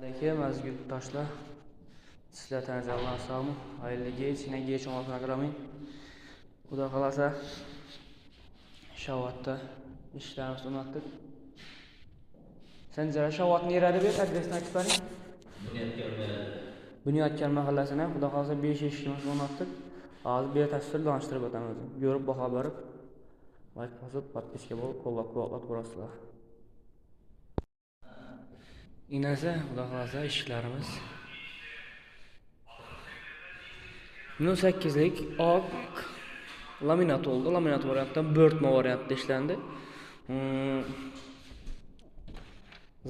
Alaykum aziz yurtdoshlar. Sizlar tanizallar sog'mi? Xayrli kech, yine kech programming. Xudo xolasa Shavatda ishlarimizni unatdik. Sanjar Shavat nerada ber adresini aytib bering. Bunyodkor mahallasini Xudo xolasa 5 eshigimizni o'rnatdik. Hozir batafsil tanishtirib o'tamiz. Ko'rib baho berib, like bosib, podpiska bo'lib, qo'llab-quvvatlab turasizlar. Inasa Xudo xolasa eshiklarimiz 18lik oq laminat oldu. Laminat variantdan börtme variantda ishlandi.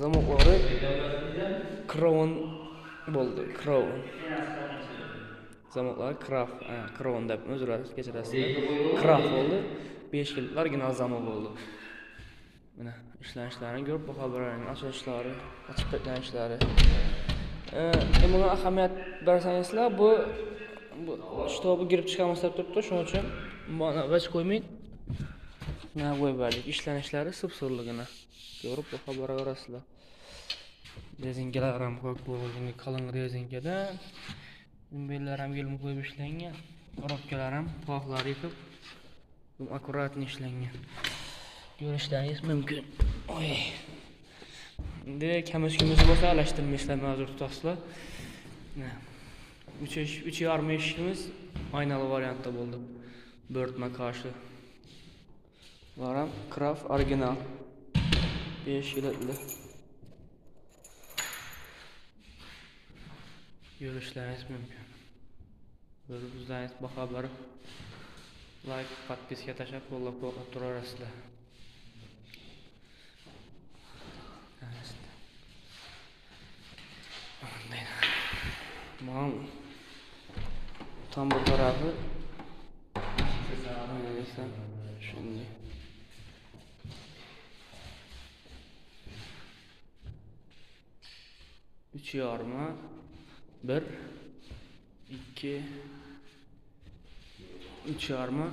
Zamoqlari Crown bo'ldi. Crown. Zamoqlari Craft, Crown deb uzr kechirasizlar. Craft bo'ldi. 5 yillik original zamok bo'ldi. Mana ishlanishlarini ko'rib baho bering, achilishlari, ochib ketlanishlari. Buni ahamiyat bersangizlar, bu shtobi girib chiqamiz deb turibdi, shuning uchun buni vach qo'ymang. Mana qo'yib berdik. Ishlanishlari sip-sirligini ko'rib baho beraverasizlar. Rezinkalar ham ko'k bo'lgan, qalin rezinkada. Bellar ham yelm qo'yib ishlangan. Korobkalar ham pog'lar yetib, akkuratni ishlangan. Ko'rishlaringiz mumkin. Oy. Endi kamis-kumisi bo'lsa alashtirmaysizlar, ma'zur tutasizlar. 3,5 eshigimiz oynali variantda bo'ldi. Börtma qarshi. Bular ham Craft original. 5 yillik. Ko'rishlaringiz mumkin. O'zlaringiz baho berib, like, podpiska tashlab, qo'llab-quvvatlab turaverasizlar. Tamam. Tam bu tarafı. Şimdi. Üç yarma. 1 2 3 yarma.